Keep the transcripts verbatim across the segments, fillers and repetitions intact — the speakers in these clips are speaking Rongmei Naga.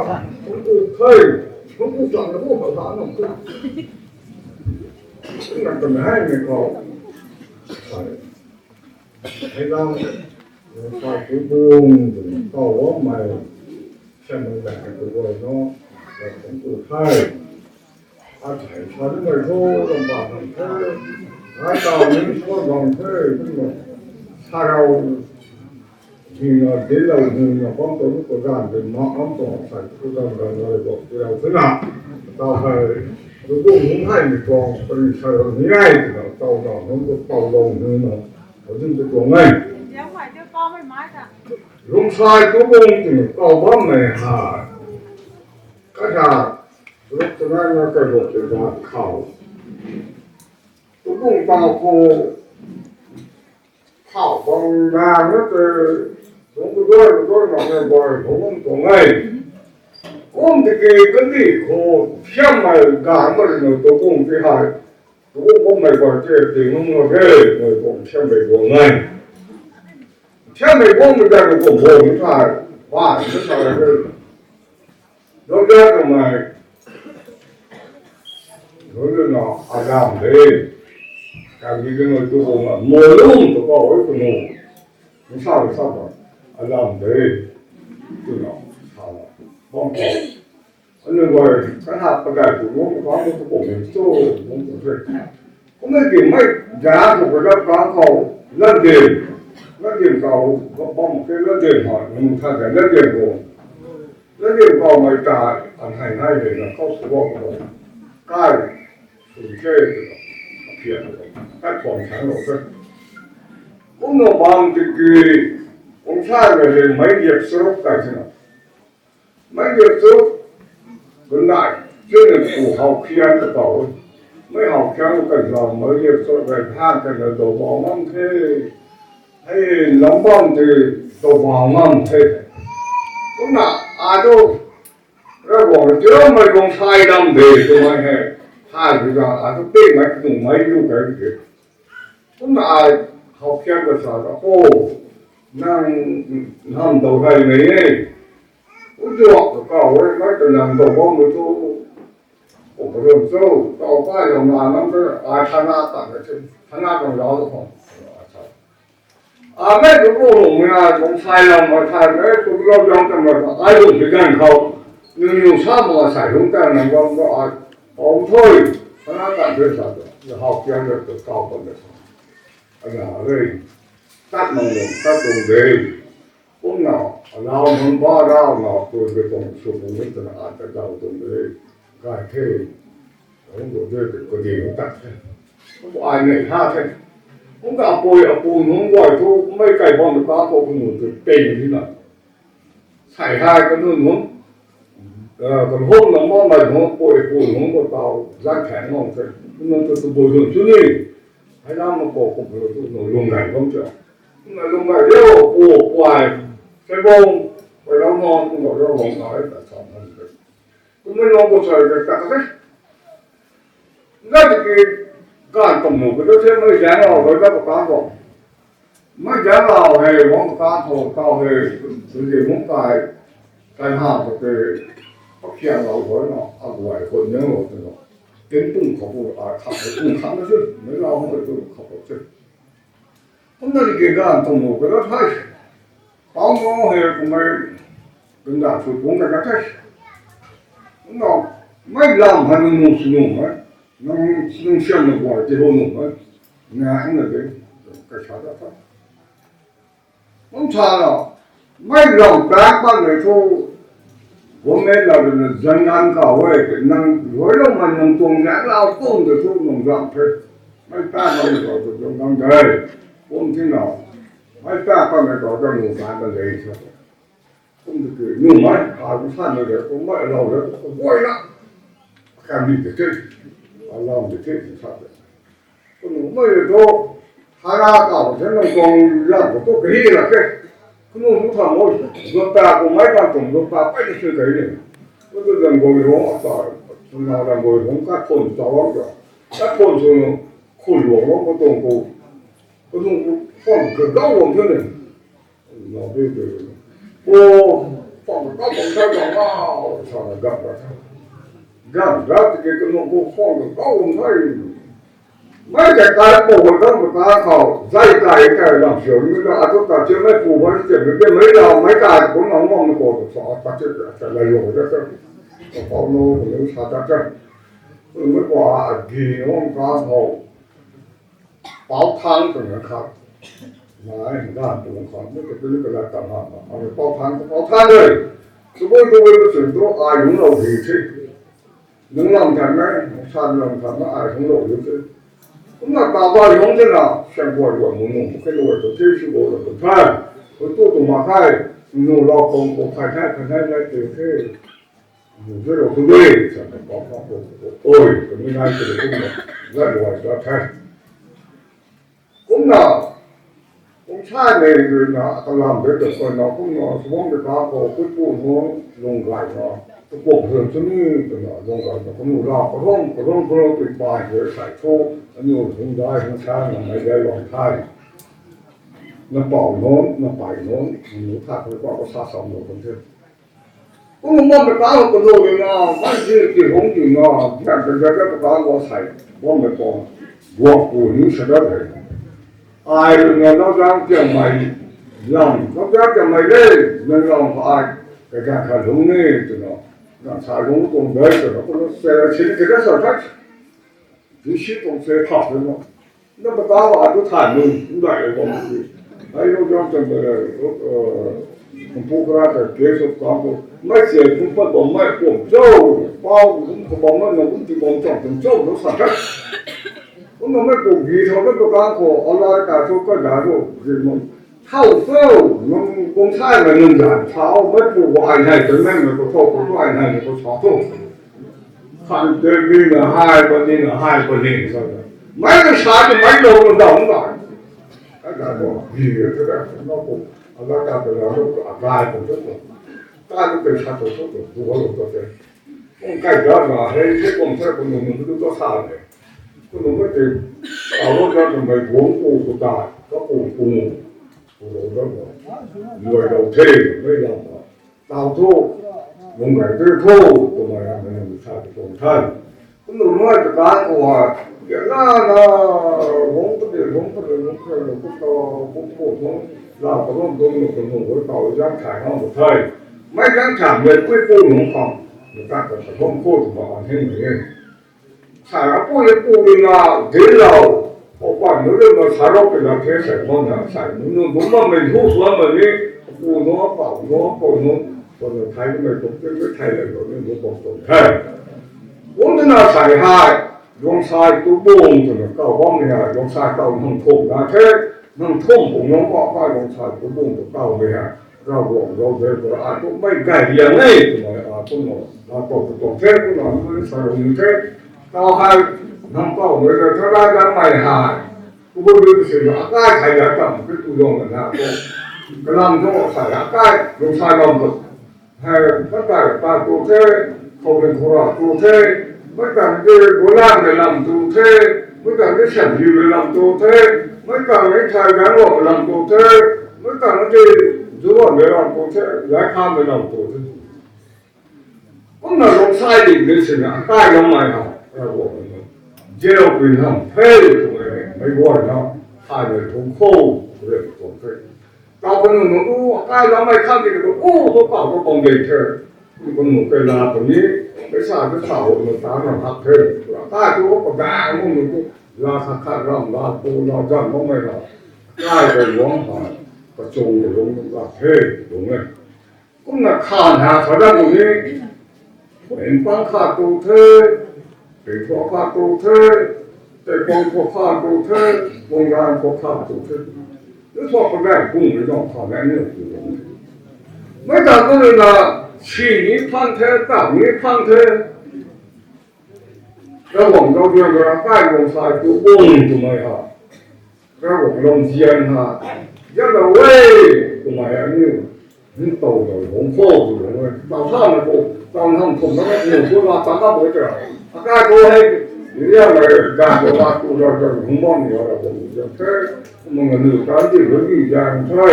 Hungku thei, hungku chang na bu khou sa nung tu. Nang kan hai ni khou. Hei lam, sai tu bung, kau wam mai, shan nung dan tu boi no, hungku thei. A thei sa ni mai tho, lam ba nang the. Ai tau ni so bang the, tu ma. Sa rau. Hina, dil lau hina, bam tau lu ko gan de ma, bam tau sai ko gan gan lai ko, dil lau hina. Tau hai, lu ko hung hai ni tuang, pari sai lau ni ai, tau tau, hung ko tau lau hina, tau ding ko tuang ai. Lung sai ko bung ting, tau bam mei hai. Ka sa, lu ko na na ka lu ko gan khou. Ko bung tau ko, Khou bang na na te, dungc kaduai kaduai na ne boi, bung bung tuang e. Kum tiki kandih khou, siam mei gang ma ri na tu bung ti hai. Tu bung mei boi te, ti nung na ge, mei bung siam mei bung e. Siam mei bung mei ta tu bung bung ni thai, bang ni thai ge. Lou da kamei, lou da na, alam de. Kagi de na tu bung na, mo lung tu bau e tu nu. Nsa nsa ba, alam de. Tu na, sa na. Bam ko. Anu boi, kan ha pagai tu nu, bam tu bung ni tu, bung tu se. Kumna ki mei, ja tu pagai bam ko, lan de. Lan de ko, bam ke lan de ha, nu tha de lan de ko. Lan de ko mei ta, an hai nai de na, kau su bam ko. Kai, su ke, pian ko. Kai pon chang lo ke. Kumna bam tiki, kum sa de de, mei diak saruk kai se na. Mei diak tu, gun nai, chini ku hau khian ka tau. Mei hau khian ka zau, mei diak tu, gai than ka na dou bau ngam the. Hei, lam bam te, dou bau ngam the. Kumna, a tu, ra bau, tira mei bung sai dam de, tu mei he. Hai, tu zang, a tu pe mei, tu mei lu kai de. Kumna ai hau khian ka sa ta, o, nang nam dou hai mei e. U zuak ka kau e, mei ta nam dou bam mei tu. O, ka rum tu, kau kai lam na nam tu, ai thana ta na tu, thana kang lau tu khou. A mei tu ru lung mei ai, kung sai lam mei sai mei, tu lau zang ta mei, ai lung bi gan khou. Niu niu sa ma sai lung ta nam bam tu ai. Om thoi, thana ta tu sa tu, ya hau khian tu kau bam tu. Ana rei, tat nang nang, tat tuang de. Kumna, alau nunc ba rau na, tu de tuang sw tuang ni twna, a tat dau tuang de. Gay the. Hung tu de, tu kadi hung tat the. Hung ai nei ha the. Hung ta apui, apu nunc guay tu, mei kai bam ta ta khou, kanu tu peng ni na. Sai hai kanu nunc, eh, kan hum nang bam mei nunc, apui, apu nunc khou tau, zan khaeng nang the. Nunc tu tu bui lun tu ni. Hei lam ma khou kum lou tu, nunc lung gay bam cha. Nunc lung gay riu, apu, apuai. Sai bam, kai lam ma, nunc gay riu, bam gay, ta sa nang the. Kumna lung khou sai ka ta ka the. Nda tiki, gan kum nu ka ta the, mei zang lau, bai ta ka ta khou. Mei zang lau hei, wang ka ta khou, tau hei, sui de mung kai, kai ha ka te, pak khian lau hoi na, a guay hoi niang lou te na. Tin tung khou pu, a khang hei, tung khang na chu, mei lau hoi tu khou pu chu. Kumna tiki gan kum nu ka ta the. Pau mo hei kumei, gun da chu tung ka ta the. Kumna, mei lam hei nung nung sw nung hei. Nung, nung siam na guay ti ho nung hei. Nga ang na de, ka sa ta ta. Kum sa na, mei lam tak bam mei thu, government lau rui na zan gan kau e, nang rui lou man nang tuang zan lau tuang de thu nung zan the. Mei tak bam mei thu zan gan de. Kum ti na, mei tak bam mei thu zan nung gan de sa. Kum tu tu, nu mai, a, kum sa na de, kum mai lau de, kum guay na. Kan ni de te, a lam de te, kum sa de. Kum nu mai de to, hara kau the nang tuang lam khou tu kari la ke. Kum nu nu tham mo, gota kum mai kan tuang gota pai de sui kai ni. Kum tu lam guay rong a ta, kum na lam guay rong ka thon ta wang ta. Ka thon sw nu, khun luang wang ko tuang ko. Ko tuang ko, khun ka gau wang the ni. Lau de de. Ko, Khwang ta kau bam thei bam ngau, sa na gam ra the. Gam ra tiki kanu khou khwang ta kau bam thei. Mei kai kai pou bam thei ta khou, zai kai kai lam siu ni ta, atu ta che mei pu bam che mei ke mei lau, mei kai pu nang bam ni kou ta sa, ta che ta lai yo ta che. Ka pou no, ko ni sa ta che. Mei kwa agi no ta khou. Pau thang twna khat. Nai, nai, tu khat, mei ka tu ni ka la tam ha, ma, ma, pau thang, pau thang de. Tabui, tabui, ka chun tu, ai hung lou di the. Nung lam than na, nung san lam than na, ai hung lou di the. Kumna ta ba hung the na, siang guay guay mu nu, khe lou tu the, si bo lou tu the. Ko tu tu ma khai, nu lou kong ko khai khai khai khai lai te the. Zero today, sa ta pa pa ko, oi, kami nai te kumna, zai luai ta the. Kumna, kum sai nei rui na, kalam de ta koi na, kumna, suang de ka ko, kut pu no, lung gai na, tu ko phun tu ni, tu na, lung gai na, kumna, la, karong, karong, karong, tu pa, je sai cho, aniu, hung dai, hung sa, na, mai dai luang thai. Na pau no, na pai no, nu tha ko, ko, ko sa sa no, kum the. Kum bam ta kau kanu ni na, mai ji ki hung di na, yan ta yan ta kau ko sai, bam ta kau, guak ku ni sa da the. Ai na na jang tiang mai, lam, na jang tiang mai le, na lam ai, ka jang kha lung ni, tu na, na sa lung kung dai, tu na, ko na se, si ni ke da sa thak. Di si tuang se thak de na. Na pata wa tu thay nung, tu dai le bam si. Ai lo jam chan de le, kum pu kra ta ke so kam ko. Mai se kum pat bam mai kum cho. Pau kum ko bam mai na kum ti bam chang kum cho, lo sa thak. Kum na mai kum gi tho na pata ko, ala ka so ka da so, gi mo. Thau tu, nung kum sai mai nung jan, thau mai pu wa ai nai, tu nai mai ko thau, ko tu ai nai mai ko sa tu. Khan te ni na hai pa ni na hai pa ni sa ta. Mai na sa ni mai lo na dau na. Ka da ko, ni ka da ko, na ko, ala ka da na ko, a gai ko tu ko. Ka ko te sa to to to, du ko lo to te. Kung kai da na, he, he kung sa ko nung nung tu to sa le. Ko nung ko te, a lo ka ko mai guang ko ko ta, ka ko ko nung. Ko lo da ko. Luai lo the, mai lo ma. Tau thu, lung gai tu thu, twmei hei nang sa tu tuang the. Kum nu nuai ta kan khou hei, ya na na, lung ta de, lung ta de, lung ta de, lung ta, kum pu lung, lau ta lung tum nu kum nu hui tau zang thay hang tu the. Mei zang thay mei kui pu lung khang, na ta ta ta lung pu tu ma an heng mei e. Sa ra pu le pu ni na, de lau. Ko pa nu le na sa ro pe na the sa mo na sa nu nu bu ma mei hu sua ma ni, pu nu, pa nu, ko nu, ko nu thai mei tu, tu thai le ko ni bu ko tu the. Kum tu na sa hai, luang sai tu bung tu na kau bam ni ha, luang sai kau nang thum na the, nang thum bung nang kau pa luang sai tu bung tu kau ni ha. Ravguangc zauc de, a tu mei gay liang e, twmei a tu na, a tu tu tuang the, tu na, mei sa rung ni the. Tau hei, nang pau mei de, tha la dang mei hei. Ku bu bu si na, akai thai ya tam, ki tu yong na na, tu. Kalam tu sa ya, akai, lung sa lam tu. Hei, mei kai pa tu the, khou rin khou ra tu the, mei kai ki bu lam de lam tu the, mei kai ki siam yu de lam tu the, mei kai ki thai dang lo lam tu the, mei kai ki zuan de lam tu the, lai kha mei lam tu the. Kumna lung sai di mei si na, akai lam mei ha, ra wo mei na. Zero pui nam, the, tu mei, mei guan na, thai mei thum khou, re tu the. Kau kanu nu, u, akai lam mei khan di kanu, u, tu kau tu bam de the. Kanu kai la tu ni, kai sa tu sa ho nu ta na hak the. Akai tu ko bang mu nu tu, la khat khat ram, la pu, la zan bam mei la. Akai kai luang ha, kachung kai luang la the, luang e. Kumna khan ha sa da tu ni, Mpang kha tu the, Pengthua kha tu the, Teipang khou kha tu the, Pongran khou kha tu the. Lu thua pagai kung rui zauc kha nai ni tu the. Mei ta tu rui na, si ni phang the, ta ni phang the. Ravguangc zauc diang ra kai guang sai tu bung twmei ha. Ravguangc lung zian ha. Zian lou e, twmei aniu. Ni tow lou hung khou tu lou e. Tau sa na khou, tau nam khum na khou, tu la ta na bo te. Akai khou hei, ni ya mei, gan khou la tu la, gan hung bam ni la, gan hung bam ni la. Mung aniu tan ti lou ni zian the.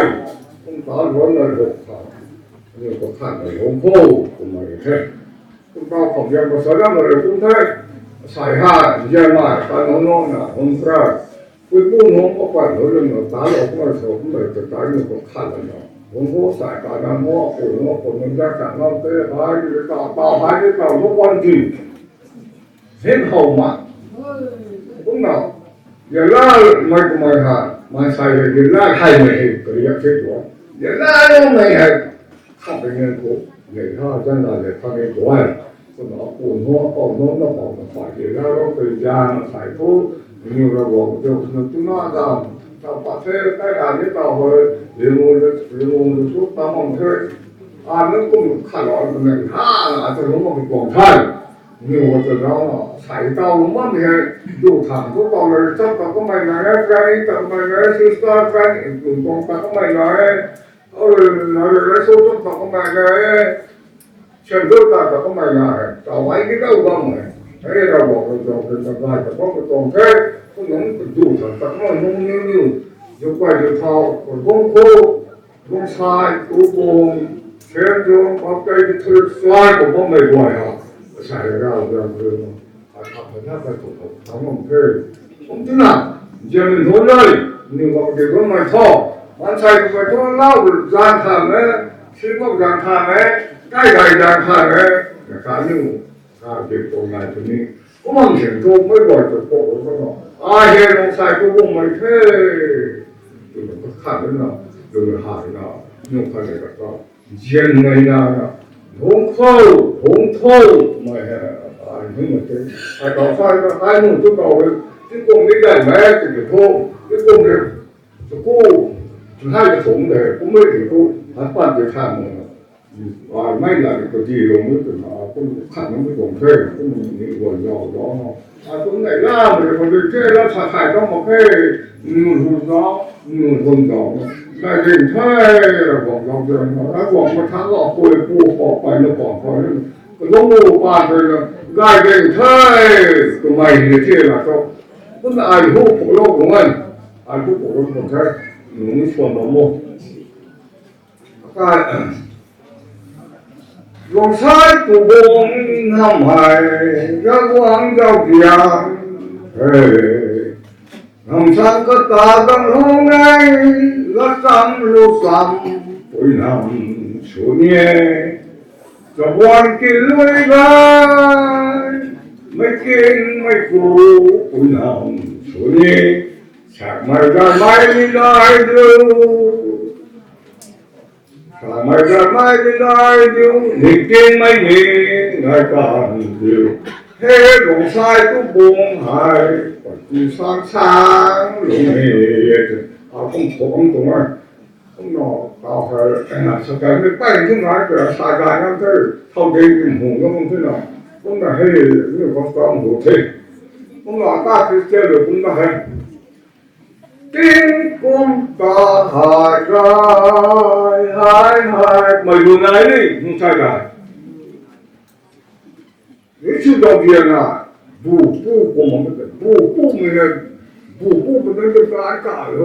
Kum ta lou na lou kha. Aniu khou khat mei hung khou, kumna the. Kum tau khou zian khou sa lam rui kum the. Sai ha, zian mei, kan nung nung na, hung kra. Pui pu nung khou pan nung lung na, ta lou kumna sa kumna ta ta aniu khou khat la na. Hung khou sai ka na mo, pu nung khou nung zian khat nung the, hai di ta, ta, hai di ta, nung pan di. Heng how ma. Kumna, yalala mei kumna ha, maansei hei yalala hei mei hei, kariak the tuang. Yalala mei hei, khat pei ngan khou, nei ha, zan la le khat ngan khou e. Kumna, apu nunc, apou nunc, na pou na pai, yalala rui kariak na sai khou, aniu Ravguangc tu, na tu na dam, ta pa the, kai ha ni ta hoi, ringu, ringu, ringu, tu ta mang the. A nunc kum khat lou, na ha, a ta lou ma kuang the. Niw ta na, sai tau bam hei, du thang tu tau le, chap ta kamei na e, training ta kamei na e, sister training, tu tuang ta kamei na e, o, na le, so tu ta kamei na e, sian tu ta ta kamei na e, tau ai ki tau bam e, e, ra bam, ra bam, ra bam, ra bam, ra bam, ra bam, the, tu nung du thang ta kamei nung niw niw, du kai du thau, ra bam khou, Lungsai, Tubung, Sengzung, Baptist Church, Suai, khou bammei guay ha. Sai rau, rau, rau. A, a, a, na, na, tu, tu, ta ngam the. Kum tu na, zian min thu lei, ni bam de bammei tho. Maansei khou mei thu lau, zan tha me, si bam zan tha me, kai kai zan tha me, na ka niw. Kha tei tuang nai tw ni. Kumna sian thu mei guay tw pok rui ka na. Ai hei lungsai tu bung mei the. Tw na ka khat na, tw na ha na, nu khat le ka ta. Zian mei na na. Hung khou, hung khou, mei he. Ai hung mei the. Ai tau sai na, ai nu tu tau he. Ti kum ni dai mei, ti ki thu. Ti kum ni. Tw ku, tw hai ka thung de, kum mei ti ku. Ai pan ti kha mei na. Ai mei la ni kati lung ni twna, kum khat nunc mei tuang the, kum ni guan zau zau na. Ai kum nei la, mei kati the la sa khai tang mak khe, niw lung zau, niw lung zau na. Nai ding the, la guang zau zau na, la guang ma thang la, pui pu, pau pai na, pau pai na. Kalung lu pa the na, nai ding the, kamei ni the la tho. Kum ai hu puk lou kum an, ai hu puk lou kum the, nunc ni suan bam mo. Kai, Lungsai Tubung nam hei, Ravguangc zauzian, hei. Nam sang kata dang hung e, la cham lu cham, pui nam sw ni e. Chabuan ki lui gay, mei king mei ku, pui nam sw ni. Sak mei gay mei ni lai du. Sa mei gay mei ni lai diu, ning ting mei ni ngai kan diu. He Lungsai Tubung hei, pati sang sang lung ni e. A kum thuk ang tuang e. Kum na, tau hei, sa kai mei pai tu ngai, sa kai nang the, thau ding kum hung na kum the na. Kum na hei, ni kum sa kum the. Kum na ta Christian le kum na hei. Tingkum ta hai gay, hai hai. Mei lu nai ni, nung sai gay. Ni chu dau dia na, bu pu kum ma, bu pu mei na, bu pu mei na, bu kai kai ho,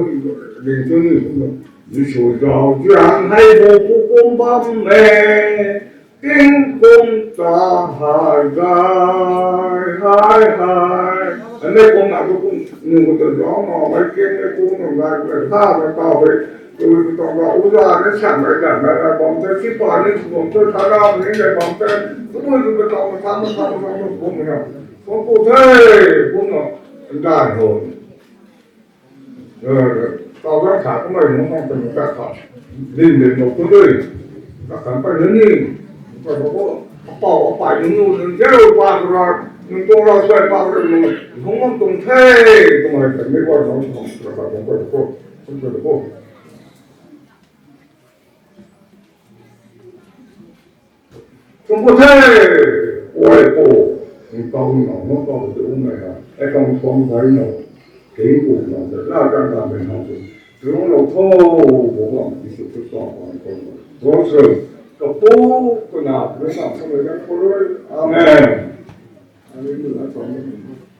ding chu ni kum na. Ni chu dau dia hei bu pu kum bam e. Tingkum ta hai gay, hai hai. Anei kum na tu kum, nu kum ta zauc na, mei king mei kum na, ngai kum na, sa na tau hei. Tu tu tang na, uza ni san mei dan mei na, bam the, sipai ni bam the, thara ni le bam the. Tu tu tu tang na, sa na, sa na, sa na, kum na. Kum kum the, kum na, ndan ho. Tau zang kha kamei nunc mang tei ta kha. Din din lou tu dui. Ta khan pai nunc ni. Pai ba ko. Apau apai nunc nu nunc zero pa kura. Nunc tuang rau suai pa kura nunc. Hung mang tuang the. Kamei tei mei guay nunc hung. Ta kha hung pai ko. Hung pai ko. Kum pu the, oi pu, nang tau nang nang tau te um mei ha, e kang tuang dai nang, kei pu nang te la kang kang mei nang te, tuang lou tho, bo bam Jisu Khrista bam kong, tuang se, kapu, kana, mei nang sa mei nang pu rui, amen. Amen.